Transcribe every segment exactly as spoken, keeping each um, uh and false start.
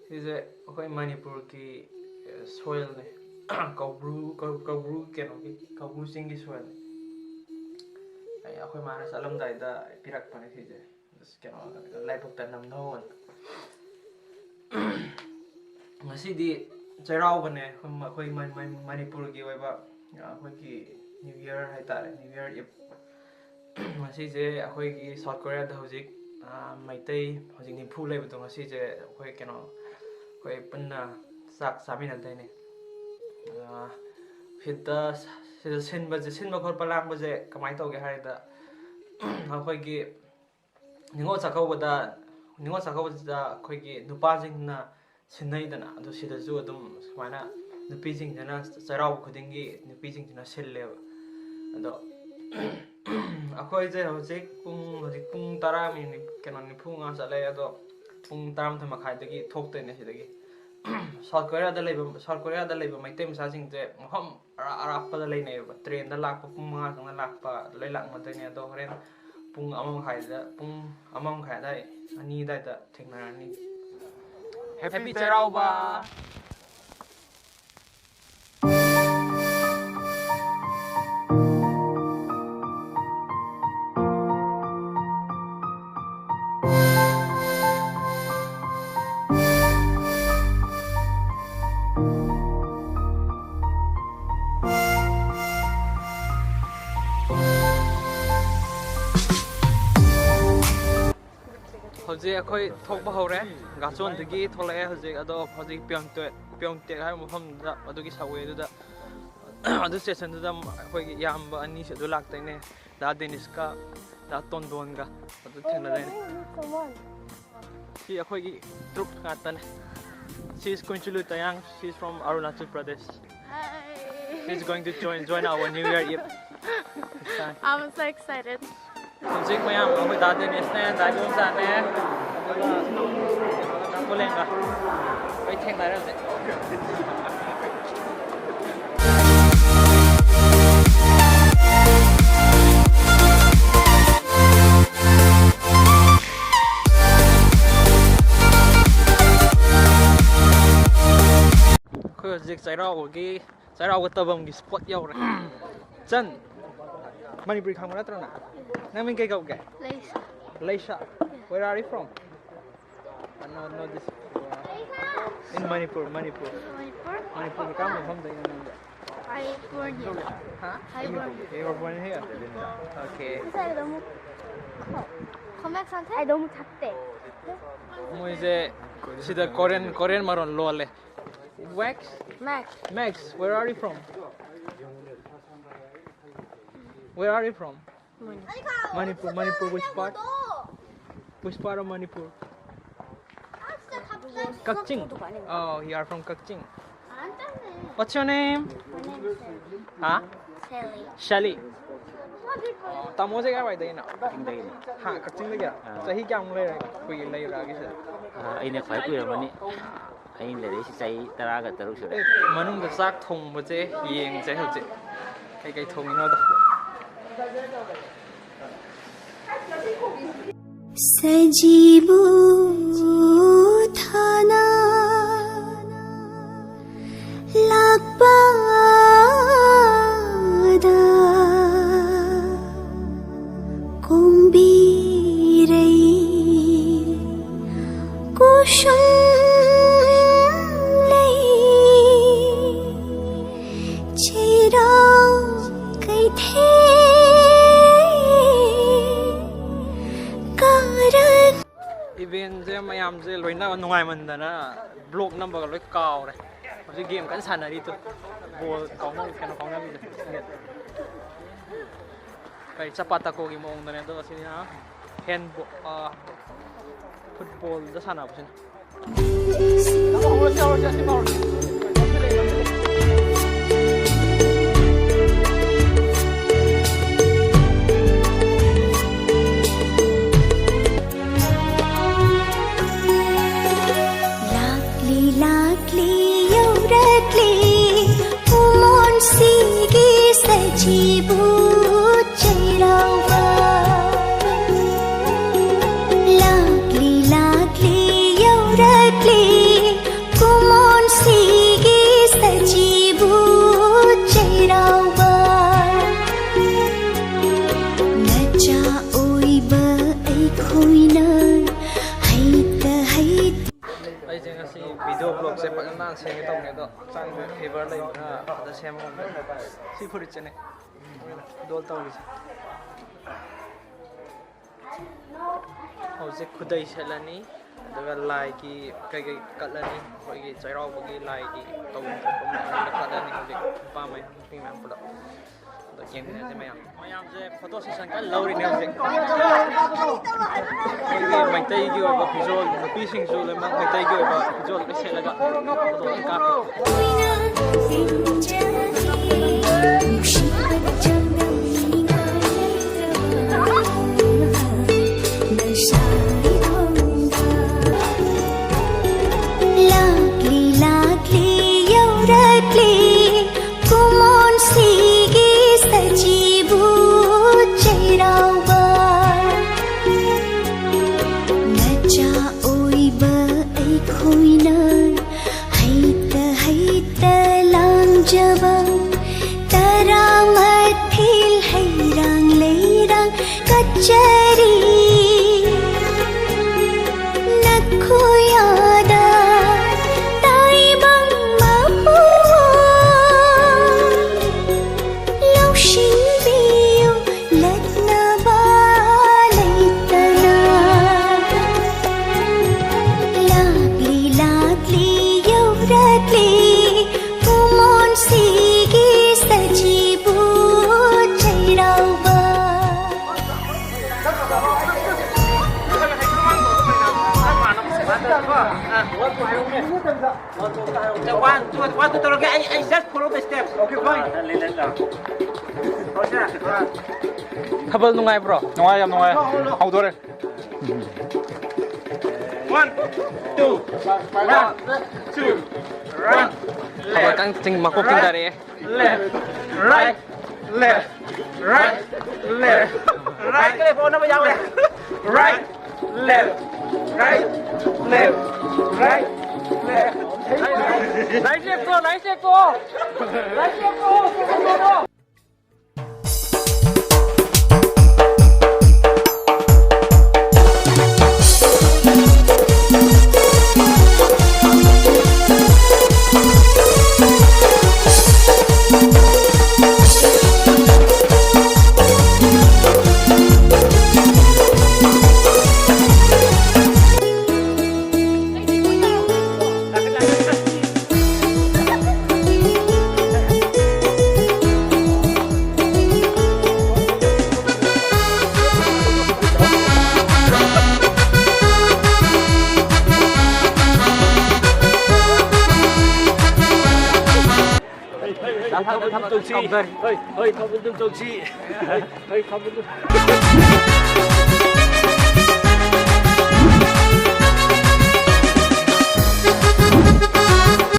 ꯁꯤꯁꯦ ꯑꯩꯈꯣꯏ ꯃꯅꯤꯄꯨꯔꯒꯤ ꯁꯣꯏꯜꯅꯦ꯫ ꯀꯧꯕ꯭ꯔꯨ ꯀꯧ- ꯀꯧꯕ꯭ꯔꯨ ꯀꯩꯅꯣꯒꯤ ꯀꯧꯕ꯭ꯔꯨ ꯆꯤꯡꯒꯤ ꯁꯣꯏꯜꯅꯦ꯫ ꯑꯩ ꯑꯩꯈꯣꯏ ꯃꯥꯅ ꯆꯠꯂꯝꯗꯥꯏꯗ ꯄꯤꯔꯛꯄꯅꯦ ꯁꯤꯁꯦ꯫ ꯑꯁ, ꯀꯩꯅꯣ, ꯂꯥꯏꯕꯛꯇ ꯅꯝꯅꯧꯑꯅ꯫ ꯉꯁꯤꯗꯤ ꯆꯩꯔꯥꯎꯕꯅꯦ꯫ ꯑꯩꯈꯣꯏ ꯃ- ꯑꯩꯈꯣꯏ ꯃ- ꯃ- ꯃꯅꯤꯄꯨꯔꯒꯤ ꯑꯣꯏꯕ, ꯑ, ꯑꯩꯈꯣꯏꯒꯤ ꯅ꯭ꯌꯨ ꯏꯌꯔ ꯍꯥꯏꯇꯥꯔꯦ, ꯅ꯭ꯌꯨ ꯏꯌꯔ ꯏꯞ꯫ ꯉꯁꯤꯁꯦ ꯑꯩꯈꯣꯏꯒꯤ ꯁꯥꯎꯠ ꯀꯣꯔꯤꯌꯥꯗ ꯍꯧꯖꯤꯛ, ꯑ, ꯃꯩꯇꯩ ꯍꯧꯖꯤꯛ ꯅꯤꯐꯨ ꯂꯩꯕꯗꯣ, ꯉꯁꯤꯁꯦ ꯑꯩꯈꯣꯏ ꯀꯩꯅꯣ, ꯑꯩꯈꯣꯏ ꯄꯨꯟꯅ ꯆꯥꯛ ꯆꯥꯃꯤꯟꯅꯗꯣꯏꯅꯦ꯫ ꯑ, ꯁꯤꯗ ꯁꯤꯗ ꯁꯤꯟꯕꯁꯦ, ꯁꯤꯟꯕ ꯈꯣꯠꯄ ꯂꯥꯡꯕꯁꯦ ꯀꯃꯥꯏꯅ ꯇꯧꯒꯦ ꯍꯥꯏꯗ, ꯑꯩꯈꯣꯏꯒꯤ ꯅꯤꯉꯣꯜ ꯆꯥꯛꯀꯧꯕꯗ, ꯅꯤꯉꯣꯜ ꯆꯥꯛꯀꯧꯕꯁꯤꯗ ꯑꯩꯈꯣꯏꯒꯤ ꯅꯨꯄꯥꯁꯤꯡꯅ ꯁꯤꯟꯅꯩꯗꯅ, ꯑꯗꯨ ꯁꯤꯗꯁꯨ ꯑꯗꯨꯝ ꯁꯨꯃꯥꯏꯅ ꯅꯨꯄꯤꯁꯤꯡꯁꯤꯅ ꯆꯩꯔꯥꯎꯕ ꯈꯨꯗꯤꯡꯒꯤ ꯅꯨꯄꯤꯁꯤꯡꯁꯤꯅ ꯁꯤꯜꯂꯦꯕ꯫ ꯑꯗꯣ ꯑꯩꯈꯣꯏꯁꯦ ꯍꯧꯖꯤꯛ ꯄꯨꯡ, ꯍꯧꯖꯤꯛ ꯄꯨꯡ ꯇꯔꯥ ꯃꯤꯅꯤꯠ ꯀꯩꯅꯣ ꯅꯤꯐꯨ ꯃꯉꯥ ꯆꯠꯂꯦ꯫ ꯑꯗꯣ ꯄꯨꯡ ꯇꯔꯥꯃꯥꯊꯣꯏ ꯃꯈꯥꯏꯗꯒꯤ ꯊꯣꯛꯇꯣꯏꯅꯦ ꯁꯤꯗꯒꯤ꯫ ꯁꯥꯎꯠ ꯀꯣꯔꯤꯌꯥꯗ ꯂꯩꯕ, ꯁꯥꯎꯠ ꯀꯣꯔꯤꯌꯥꯗ ꯂꯩꯕ ꯃꯩꯇꯩ ꯃꯆꯥꯁꯤꯡꯁꯦ ꯃꯐꯝ ꯑꯔꯥꯞ ꯑꯔꯥꯞꯄꯗ ꯂꯩꯅꯩꯌꯦꯕ꯫ ꯇ꯭ꯔꯦꯟꯗ ꯂꯥꯛꯄ ꯄꯨꯡ ꯃꯉꯥ ꯆꯪꯅ ꯂꯥꯛꯄ ꯂꯣꯏ ꯂꯥꯛꯅꯗꯣꯏꯅꯦ꯫ ꯑꯗꯣ ꯍꯣꯔꯦꯟ ꯄꯨꯡ ꯑꯃ ꯃꯈꯥꯏꯗ, ꯄꯨꯡ ꯑꯃ ꯃꯈꯥꯏ ꯑꯗꯥꯏ, ꯑꯅꯤ ꯑꯗꯥꯏꯗ ꯊꯦꯡꯅꯔꯅꯤ꯫ ꯍꯦꯄꯤ ꯆꯩꯔꯥꯎꯕ! ꯍꯧꯖꯤꯛ ꯑꯩꯈꯣꯏ ꯊꯣꯛꯄ ꯍꯧꯔꯦ꯫ ꯒꯥꯆꯣꯟꯗꯒꯤ ꯊꯣꯛꯂꯛꯑꯦ ꯍꯧꯖꯤꯛ꯫ ꯑꯗꯣ ꯍꯧꯖꯤꯛ ꯄꯤꯌꯣꯡꯇꯦꯛ, ꯄꯤꯌꯣꯡꯇꯦꯛ ꯍꯥꯏꯕ ꯃꯐꯝꯗꯨꯗ, ꯑꯗꯨꯒꯤ ꯁꯕꯋꯦꯗꯨꯗ, ꯑꯗꯨ ꯁ꯭ꯇꯦꯁꯟꯗꯨꯗ ꯑꯩꯈꯣꯏꯒꯤ ꯏꯌꯥꯝꯕ ꯑꯅꯤꯁꯨ ꯑꯗꯨ ꯂꯥꯛꯇꯣꯏꯅꯦ, ꯗꯥ ꯗꯦꯅꯤꯁꯀ ꯗꯥ ꯇꯣꯟꯗꯣꯟꯒ ꯑꯗꯨ ꯊꯦꯡꯅꯗꯣꯏꯅꯦ꯫ ꯁꯤ ꯑꯩꯈꯣꯏꯒꯤ ꯇ꯭ꯔꯨꯞ ꯉꯥꯛꯇꯅꯦ꯫ She is Kunchulu Tayang, she is from Arunachal Pradesh. Hi. She's going to join, join our New Year Eve. I'm so excited. ꯍꯧꯖꯤꯛ ꯃꯌꯥꯝ ꯑꯩꯈꯣꯏ ꯗꯥ ꯗꯦꯅꯤꯁꯅꯦ, ꯗꯥ ꯏꯕꯣꯝꯆꯥꯅꯦ, ꯑꯗꯨꯒ ꯗꯥ ꯄꯣꯂꯦꯟꯒ ꯂꯣꯏ ꯊꯦꯡꯅꯔꯦ ꯍꯧꯖꯤꯛ꯫ ꯍꯧꯖꯤꯛ ꯆꯩꯔꯥꯎꯕꯒꯤ, ꯆꯩꯔꯥꯎꯕ ꯇꯕꯝꯒꯤ spot ꯌꯧꯔꯦ꯫ ꯆꯟ, ꯃꯅꯤꯄꯨꯔꯤ ꯈꯪꯕ ꯅꯠꯇ꯭ꯔꯣ ꯅꯪ? ꯅꯪ ꯃꯤꯡ ꯀꯩ ꯀꯧꯒꯦ? ꯂꯩꯁꯥ꯫ Where are you from? Uh, no, no, this. In Manipur, Manipur. Manipur? ꯃꯅꯤꯄꯨꯔꯒꯤ ꯀꯔꯝꯕ ꯃꯐꯝꯗꯒꯤꯅꯣ ꯅꯪꯗꯤ? ꯑꯩ ꯄꯣꯔꯅꯤ꯫ ꯍꯥ? ꯑꯩ ꯄꯣꯔꯅꯤ꯫ You were born here? Okay. ꯉꯁꯥꯏꯗꯣ ꯑꯃꯨꯛ ꯈꯣ-, ꯈꯣꯝꯃꯦꯛ ꯁꯥꯟꯊꯦ? ꯑꯩꯗꯣ ꯑꯃꯨꯛ ꯊꯛꯇꯦ꯫ ꯃꯣꯏꯁꯦ ꯁꯤꯗ Korean, Korean ꯃꯔꯣꯟ ꯂꯣꯜꯂꯦ꯫ Wax? Max. Max, where are you from? Where are you from? Manipur. Manipur, Manipur, which part? Which part of Manipur? Kakching. Oh, you are from Kakching. What's your name? My name is Sally. ꯍꯥ? Sally. Shelly. ꯑꯣ, ꯇꯥꯃꯣꯁꯦ ꯀꯥꯏꯋꯥꯏꯗꯒꯤꯅꯣ? ꯀꯛꯆꯤꯡꯗꯒꯤꯅꯦ꯫ ꯍꯥ, ꯀꯛꯆꯤꯡꯗꯒꯤ? ꯑꯥ꯫ ꯆꯍꯤ ꯀꯌꯥꯃꯨꯛ ꯂꯩꯔꯒꯦ, ꯀꯨꯏ ꯂꯩꯔꯛꯑꯒꯦ ꯁꯤꯗ? ꯑꯥ, ꯑꯩꯅ ꯈ꯭ꯋꯥꯏ ꯀꯨꯏꯔꯝꯃꯅꯤ꯫ ꯑꯩꯅ ꯂꯩꯔꯛꯏꯁꯤ ꯆꯍꯤ ꯇꯔꯥꯒ ꯇꯔꯨꯛ ꯁꯨꯔꯦ꯫ ꯑꯦ, ꯃꯅꯨꯡꯗ ꯆꯥꯛ ꯊꯣꯡꯕꯁꯦ ꯌꯦꯡꯁꯦ ꯍꯧꯖꯤꯛ꯫ ꯀꯩꯀꯩ ꯊꯣꯡꯉꯤꯅꯣꯗꯣ꯫ ꯁꯖꯤꯕꯨ ꯊꯥꯅ ꯂꯥꯛꯄꯗ ꯀꯣꯝꯕꯤꯔꯩ ꯀꯨꯁꯨꯝ ꯂꯩ ꯆꯩꯔꯥꯎ ꯀꯩꯊꯦꯜ ꯀꯥꯔꯛ Eventꯁꯦ ꯃꯌꯥꯝꯁꯦ ꯂꯣꯏꯅ ꯅꯨꯡꯉꯥꯏꯃꯟꯗꯅ vlog ꯅꯝꯕꯒ ꯂꯣꯏ ꯀꯥꯎꯔꯦ꯫ ꯍꯧꯖꯤꯛ game ꯀꯟꯅ ꯁꯥꯟꯅꯔꯤ ꯇꯨ꯫ Ball ꯀꯥꯎꯅ-, ꯀꯩꯅꯣ ꯀꯥꯎꯅꯕꯤꯗꯣ꯫ ꯀꯔꯤ ꯆꯄꯥ ꯇꯀꯣꯒꯤ ꯃꯑꯣꯡꯗꯅꯦ꯫ ꯑꯗꯣ ꯑꯁꯤꯅ handball, ꯑꯥ, footballꯗ ꯁꯥꯟꯅꯕꯁꯤꯅ꯫ ꯂꯥꯛꯂꯤ ꯂꯥꯛꯂꯤ ꯌꯧꯔꯛꯂꯤ ꯀꯨꯃꯣꯟꯁꯤꯒꯤ ꯁꯖꯤꯕꯨ ꯆꯩꯔꯥꯎꯕ꯫ ꯂꯥꯛꯂꯤ ꯂꯥꯛꯂꯤ ꯌꯧꯔꯛꯂꯤ ꯀꯨꯃꯣꯟꯁꯤꯒꯤ ꯅꯍꯥꯟ ꯁꯦꯝꯒꯦ ꯇꯧꯕꯅꯦ ꯑꯗꯣ ꯍꯛꯆꯥꯡꯁꯦ ꯐꯤꯚꯔ ꯂꯩꯕꯅ ꯑꯗ ꯁꯦꯝꯕ ꯉꯝꯗ꯭ꯔꯦ꯫ ꯁꯤ ꯐꯨꯔꯤꯠꯁꯤꯅꯦ ꯗꯣꯜ ꯇꯧꯔꯤꯁꯦ꯫ ꯍꯧꯖꯤꯛ ꯈꯨꯗꯩ ꯁꯦꯠꯂꯅꯤ, ꯑꯗꯨꯒ ꯂꯥꯏꯒꯤ ꯀꯩꯀꯩ ꯀꯠꯂꯅꯤ, ꯑꯩꯈꯣꯏꯒꯤ ꯆꯩꯔꯥꯎꯕꯒꯤ ꯂꯥꯏꯒꯤ ꯇꯧꯐꯝ ꯊꯣꯛꯄ ꯃꯌꯥꯝꯗ ꯀꯠꯂꯅꯤ ꯍꯧꯖꯤꯛ ꯅꯨꯄꯥ ꯃꯌꯥꯝ ꯅꯨꯄꯤ ꯃꯌꯥꯝ ꯄꯨꯂꯞ꯫ ꯑꯗꯣ ꯌꯦꯡꯃꯤꯟꯅꯁꯦ ꯃꯌꯥꯝ꯫ ꯃꯌꯥꯝꯁꯦ ꯐꯣꯇꯣ ꯁꯦꯁꯟ ꯀꯟꯅ ꯂꯧꯔꯤꯅꯦ ꯍꯧꯖꯤꯛ꯫ ꯑꯩꯈꯣꯏꯒꯤ ꯃꯩꯇꯩꯒꯤ ꯑꯣꯏꯕ ꯐꯤꯖꯣꯜ, ꯅꯨꯄꯤꯁꯤꯡꯁꯨ ꯂꯣꯏꯅꯃꯛ ꯃꯩꯇꯩꯒꯤ ꯑꯣꯏꯕ ꯐꯤꯖꯣꯜ ꯂꯣꯏ ꯁꯦꯠꯂꯒ ꯐꯣꯇꯣ ꯂꯣꯏ ꯀꯥꯞꯄꯤ꯫ ꯂꯥꯛꯂꯤ ꯂꯥꯛꯂꯤ ꯌꯧꯔꯛꯂꯤ ꯀꯨꯝꯑꯣꯟꯁꯤꯒꯤ ꯁꯖꯤꯕꯨ ꯆꯩꯔꯥꯎꯕ꯫ ꯅꯆꯥ ꯑꯣꯏꯕ ꯑꯩꯈꯣꯏꯅ ꯍꯩꯇ ꯍꯩꯇ ꯂꯥꯡꯖꯕ ꯇꯔꯥꯃꯥꯊꯤꯜ ꯍꯩꯔꯥꯡ ꯂꯩꯔꯥꯡ ꯀꯠꯆꯔꯤ꯫ ꯅꯈꯣꯌꯥꯗ ꯇꯥꯏꯕꯪ ꯃꯄꯨ ꯂꯧꯁꯤꯟꯕꯤꯌꯨ ꯂꯠꯅꯕ ꯂꯩꯇꯅ꯫ ꯂꯥꯛꯂꯤ ꯂꯥꯛꯂꯤ ꯌꯧꯔꯛꯂꯤ ꯀꯨꯝꯑꯣꯟꯁꯤꯒꯤ ꯁꯖꯤꯕꯨ ꯆꯩꯔꯥꯎꯕ꯫ One, two, one, two ꯇꯧꯔꯒꯦ꯫ ꯑꯩ, ꯑꯩ just follow the steps. Okay, fine. ꯊꯥꯕꯜ ꯅꯨꯡꯉꯥꯏꯕ꯭ꯔꯣ? ꯅꯨꯡꯉꯥꯏ, ꯌꯥꯝ ꯅꯨꯡꯉꯥꯏ꯫ ꯍꯧꯗꯣꯔꯦ꯫ One, two, one, two, one. ꯊꯥꯕꯜ ꯀꯥꯡ ꯆꯤꯡ ꯃꯀꯣꯛ ꯆꯤꯡꯊꯔꯛꯑꯦ꯫ Left, right, left, right, left, right, left ꯑꯣꯟꯅꯕ ꯌꯥꯎꯔꯦ꯫ Right, left, right, left, right, left. Right, left ꯇꯣ, right, left ꯇꯣ, right, left ꯇꯣ꯫ ꯍꯣꯏ, ꯍꯣꯏ, ꯊꯥꯕꯜꯗꯨꯝ ꯇꯧꯁꯤ꯫ ꯍꯣꯏ, ꯍꯣꯏ, ꯊꯥꯕꯜꯗꯨꯝ꯫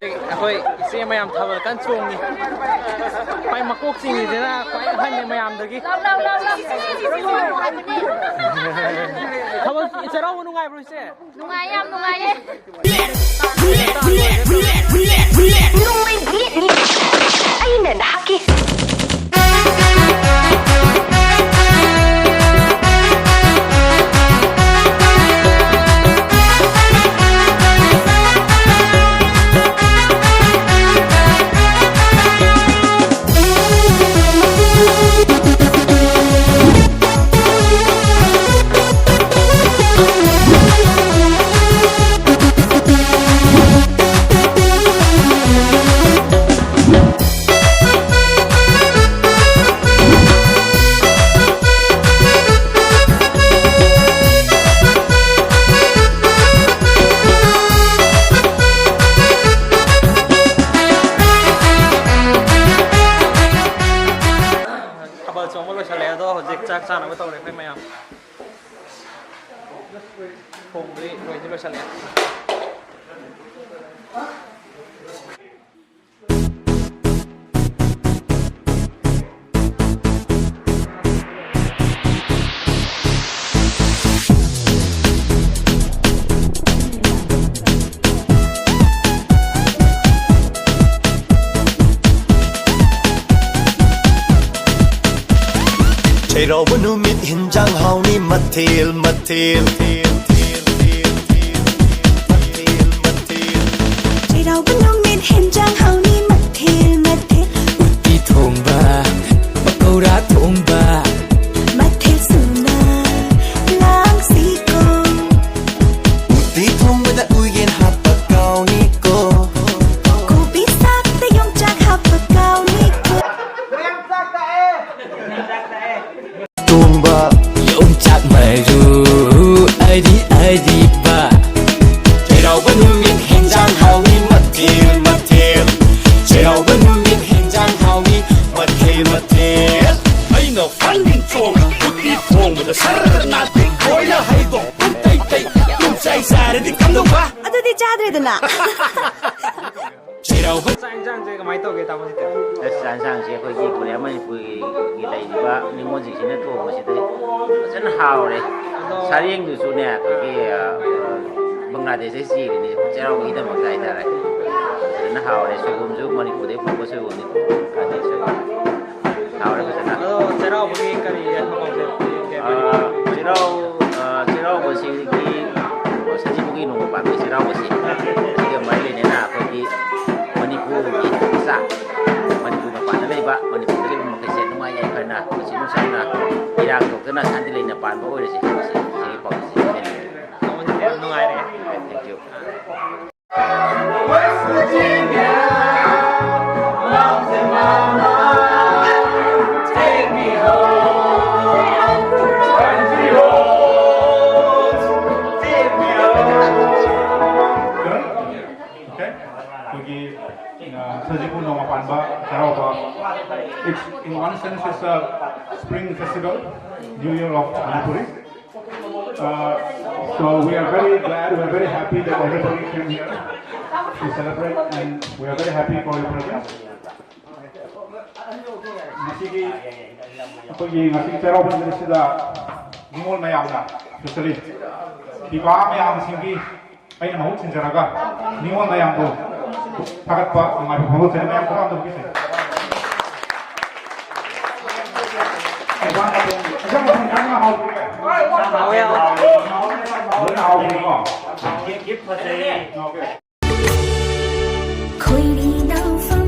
ꯑꯩꯈꯣꯏ ꯏꯆꯦ ꯃꯌꯥꯝ ꯊꯥꯕꯜ ꯀꯟꯅ ꯆꯣꯡꯉꯤ꯫ ꯈ꯭ꯋꯥꯏ ꯃꯀꯣꯛ ꯆꯤꯡꯉꯤꯁꯤꯅ ꯈ꯭ꯋꯥꯏ ꯑꯍꯟꯅꯤ ꯃꯌꯥꯝꯗꯒꯤ꯫ ꯊꯥꯕꯜ ꯆꯩꯔꯥꯎꯕ ꯅꯨꯡꯉꯥꯏꯕ꯭ꯔꯣ ꯏꯆꯦ? ꯅꯨꯡꯉꯥꯏ, ꯌꯥꯝ ꯅꯨꯡꯉꯥꯏꯌꯦ꯫ ꯅꯣꯡꯃꯩ ꯕ꯭ꯂꯦꯗꯅꯤ꯫ ꯑꯩꯅ ꯅꯍꯥꯛꯀꯤ ꯊꯥꯕꯜ ꯆꯣꯡꯕ ꯂꯣꯏꯁꯜꯂꯦ, ꯑꯗꯣ ꯍꯧꯖꯤꯛ ꯆꯥꯛ ꯆꯥꯅꯕ ꯇꯧꯔꯦ ꯑꯩꯈꯣꯏ ꯃꯌꯥꯝ꯫ ꯊꯣꯡꯕꯗꯤ ꯂꯣꯏꯗꯤ ꯂꯣꯏꯁꯜꯂꯦ꯫ ꯆꯩꯔꯥꯎꯕ ꯅꯨꯃꯤꯠ ꯍꯤꯟꯖꯥꯡ ꯍꯥꯎꯅꯤ ꯃꯊꯦꯜ ꯃꯊꯦꯜ꯫ ꯆꯩꯔꯥꯎꯕ ꯅꯨꯃꯤꯠ ꯍꯤꯟꯖꯥꯡ ꯍꯥꯎꯅꯤ ꯃꯊꯦꯜ ꯃꯊꯦꯜ꯫ ꯎꯇꯤ ꯊꯣꯡꯕ, ꯄꯀꯧꯔꯥ ꯊꯣꯡꯕ꯫ ꯃꯊꯦꯜ ꯁꯨꯅ ꯂꯥꯡꯁꯤꯀꯣ꯫ ꯎꯇꯤ ꯊꯣꯡꯕꯗ ꯎꯌꯦꯟ ꯍꯥꯞꯄ ꯀꯥꯎꯅꯤꯀꯣ꯫ ꯀꯣꯕꯤ ꯁꯥꯛꯇ ꯌꯣꯡꯆꯥꯛ ꯍꯥꯞꯄ ꯀꯥꯎꯅꯤꯀꯣ꯫ ꯊꯣꯡꯕ ꯌꯣꯡꯆꯥꯛ ꯃꯔꯨ ꯑꯔꯤ ꯑꯔꯤꯕ꯫ ꯆꯩꯔꯥꯎꯕ ꯅꯨꯃꯤꯠ ꯍꯦꯟꯖꯥꯡ ꯍꯥꯎꯅꯤ ꯃꯊꯦꯜ ꯃꯊꯦꯜ꯫ ꯆꯩꯔꯥꯎꯕ ꯅꯨꯃꯤꯠ ꯍꯦꯟꯖꯥꯡ ꯍꯥꯎꯅꯤ ꯁꯔ ꯅꯥꯇꯩ ꯈꯣꯏꯅ ꯍꯩꯕꯣꯡ ꯄꯨꯝꯇꯩ ꯇꯩ ꯌꯨꯝ ꯆꯥꯏ ꯆꯥꯔꯗꯤ ꯀꯝꯗꯧꯕ? ꯑꯗꯨꯗꯤ ꯆꯥꯗ꯭ꯔꯦꯗꯅ꯫ ꯆꯩꯔꯥꯎꯕ ꯆꯥꯛ ꯌꯦꯟꯁꯥꯡꯁꯦ ꯀꯃꯥꯏꯅ ꯇꯧꯒꯦ, ꯇꯥꯃꯣꯁꯤꯗꯤ? ꯑꯁ, ꯆꯥꯛ ꯌꯦꯟꯁꯥꯡꯁꯦ ꯑꯩꯈꯣꯏꯒꯤ ꯀꯣꯔꯤꯌꯥ ꯃꯅꯤꯄꯨꯔꯒꯤ ꯂꯩꯔꯤꯕ ꯅꯤꯉꯣꯜꯁꯤꯡꯁꯤꯅ ꯊꯣꯡꯕꯁꯤꯗ ꯐꯖꯅ ꯍꯥꯎꯔꯦ꯫ ꯑꯗꯣ ꯁꯥꯔꯦꯡꯗꯨꯁꯨꯅꯦ, ꯑꯩꯈꯣꯏꯒꯤ, ꯑ, ꯕꯪꯒ꯭ꯂꯥꯗꯦꯁꯇꯩ ꯆꯦꯜꯂꯤꯅꯤ, ꯆꯩꯔꯥꯎꯕꯒꯤꯗꯃꯛꯇ ꯍꯥꯏꯇꯥꯔꯦ꯫ ꯐꯖꯅ ꯍꯥꯎꯔꯦ꯫ ꯁꯣꯏꯕꯨꯝꯁꯨ ꯃꯅꯤꯄꯨꯔꯗꯒꯤ ꯄꯨꯔꯛꯄ ꯁꯣꯏꯕꯨꯝꯅꯤ꯫ ꯀꯥꯂꯦꯟ ꯁꯣꯏꯕꯨꯝ꯫ ꯍꯥꯎꯔꯦ ꯐꯖꯅ꯫ ꯑꯗꯣ ꯆꯩꯔꯥꯎꯕꯒꯤ ꯀꯔꯤ ꯍꯥꯞꯄꯛꯀꯦ? ꯑ, ꯆꯩꯔꯥꯎ-, ꯑ, ꯆꯩꯔꯥꯎꯕꯁꯤꯒꯤ ꯁꯖꯤꯕꯨꯒꯤ ꯅꯣꯡꯃ ꯄꯥꯟꯕ ꯆꯩꯔꯥꯎꯕꯁꯤ, ꯁꯤꯒ ꯃꯔꯤ ꯂꯩꯅꯅ ꯑꯩꯈꯣꯏꯒꯤ ꯃꯅꯤꯄꯨꯔꯒꯤ ꯆꯥꯛ, ꯃꯅꯤꯄꯨꯔ ꯃꯄꯥꯟꯗ ꯂꯩꯕ, ꯃꯅꯤꯄꯨꯔꯗ ꯂꯩꯕ ꯃꯈꯩꯁꯦ ꯅꯨꯡꯉꯥꯏ ꯌꯥꯏꯐꯅ, ꯄꯨꯟꯁꯤ ꯅꯨꯡꯁꯥꯡꯅ, ꯏꯔꯥꯡ ꯊꯣꯛꯇꯅ ꯁꯥꯟꯇꯤ ꯂꯩꯅ ꯄꯥꯟꯕ ꯑꯣꯏꯔꯁꯤ ꯍꯥꯏꯕꯁꯤ ꯁꯤꯒꯤ ꯄꯥꯎꯖꯦꯜꯁꯤ ꯄꯤꯖꯅꯤꯡꯉꯤ꯫ ꯌꯥꯝ ꯅꯨꯡꯉꯥꯏꯔꯦ꯫ Thank you. West Virginia, mountain mama, take me home. Country roads, take me home. Okay. ꯑꯩꯈꯣꯏꯒꯤ, ꯑ, ꯁꯖꯤꯕꯨ ꯅꯣꯡꯃ ꯄꯥꯟꯕ ꯆꯩꯔꯥꯎꯕ. It's, in one sense, it's a spring festival, New Year of Manipuri. Uh, so we are very glad, we are very happy that everybody came here to celebrate, and we are very happy for your presence. ꯉꯁꯤꯒꯤ ꯑꯩꯈꯣꯏꯒꯤ ꯉꯁꯤꯒꯤ ꯆꯩꯔꯥꯎꯕ ꯅꯨꯃꯤꯠꯁꯤꯗ ꯅꯤꯉꯣꯜ ꯃꯌꯥꯝꯅ, especially ꯄꯤꯕꯥ ꯃꯌꯥꯝꯁꯤꯡꯒꯤ ꯑꯩꯅ ꯃꯍꯨꯠ ꯁꯤꯟꯖꯔꯒ ꯅꯤꯉꯣꯜ ꯃꯌꯥꯝꯕꯨ ꯊꯥꯒꯠꯄ ꯅꯨꯡꯉꯥꯏꯕ ꯐꯣꯡꯗꯣꯛꯆꯔꯤ꯫ ꯃꯌꯥꯝ ꯈꯨꯕꯥꯛ ꯑꯝꯇ ꯍꯨꯕꯤꯁꯦ꯫ ꯏꯟꯁꯥꯡ ꯃꯊꯦꯜ ꯀꯔꯝꯅ ꯍꯥꯎꯈ꯭ꯔꯒꯦ? ꯍꯥꯎꯋꯦ, ꯍꯥꯎꯋꯦ꯫ ꯂꯣꯏꯅ ꯍꯥꯎꯈ꯭ꯔꯦꯀꯣ? ꯈꯣꯏꯔꯤ ꯅꯥꯎꯐꯝ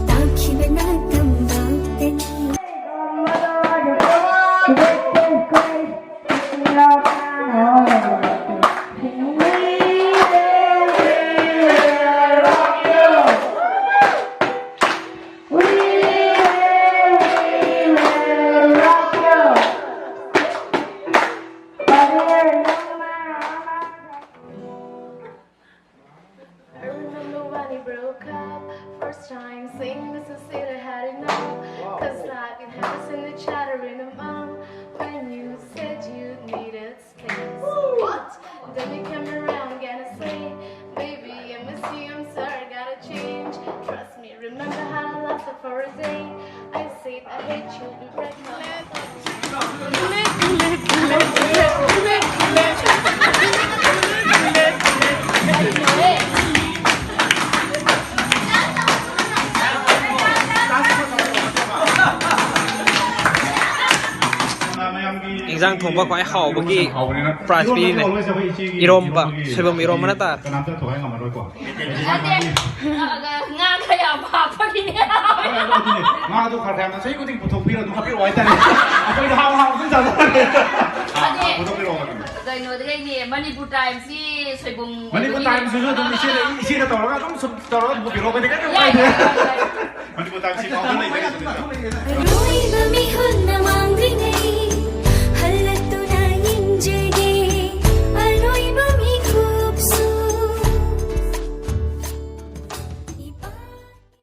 ꯇꯥꯈꯤꯕꯅ ꯇꯝꯕ ꯇꯅꯤ꯫ I remember when we broke up first time, saying this is it, I had enough. Cause life it has and the chattering among ꯏꯟꯖꯥꯡ ꯊꯣꯡꯕ ꯈ꯭ꯋꯥꯏ ꯍꯥꯎꯕꯒꯤ prize ꯄꯤꯔꯤꯅꯦ꯫ ꯏꯔꯣꯝꯕ, ꯁꯣꯏꯕꯨꯝ ꯏꯔꯣꯝꯕ ꯅꯠꯇ꯭ꯔꯥ? ꯀꯅꯥꯝꯇ ꯊꯋꯥꯏ ꯉꯝꯃꯔꯣꯏꯀꯣ꯫ ꯅꯠꯇꯦ, ꯉꯥ ꯈꯔ ꯌꯥꯝ ꯍꯥꯞꯄꯒꯤꯅꯦ꯫ ꯍꯣꯏ, ꯑꯗꯨ ꯑꯗꯨꯅꯦ꯫ ꯉꯥꯗꯣ ꯈꯔ ꯈꯔ ꯌꯥꯝꯅ ꯆꯍꯤ ꯈꯨꯗꯤꯡ ꯄꯨꯊꯣꯛꯄꯤꯔꯣ, ꯑꯗꯨꯝ ꯍꯥꯞꯄꯤꯔꯛꯑꯣ ꯍꯥꯏꯇꯥꯔꯦ꯫ ꯑꯩꯈꯣꯏꯗꯤ ꯍꯥꯎ ꯍꯥꯎ ꯑꯗꯨꯝ ꯆꯥꯖꯔꯦ꯫ ꯑꯗꯨꯅꯦ꯫ ꯄꯨꯊꯣꯛꯄꯤꯔꯛꯑꯣ ꯑꯗꯨꯝ꯫ ꯀꯩꯅꯣꯗꯒꯤꯅꯦ, ꯃꯅꯤꯄꯨꯔ ꯇꯥꯏꯝꯁꯀꯤ ꯁꯣꯏꯕꯨꯝ ꯃꯅꯤꯄꯨꯔ ꯑꯣꯏꯕꯒꯤ ꯇꯥꯏꯝꯁꯁꯨ ꯑꯗꯨꯝ ꯏꯆꯦꯗ, ꯏꯆꯦꯗ ꯇꯧꯔꯒ ꯑꯗꯨꯝ ꯁꯨꯝ ꯇꯧꯔꯒ ꯑꯗꯨꯝ ꯄꯨꯕꯤꯔꯛꯑꯣ, ꯑꯩꯈꯣꯏꯗꯤ ꯀꯩꯝꯇ ꯌꯥꯏ, ꯀꯥꯏꯗꯦ꯫ ꯌꯥꯏ, ꯌꯥꯏ, ꯌꯥꯏ꯫ ꯃꯅꯤꯄꯨꯔ ꯇꯥꯏꯝꯁꯁꯤ ꯐꯥꯎꯗ ꯂꯩꯖꯔꯤ ꯑꯗꯨꯝ꯫ ꯑꯔꯣꯏꯕ ꯃꯤꯍꯨꯠꯅ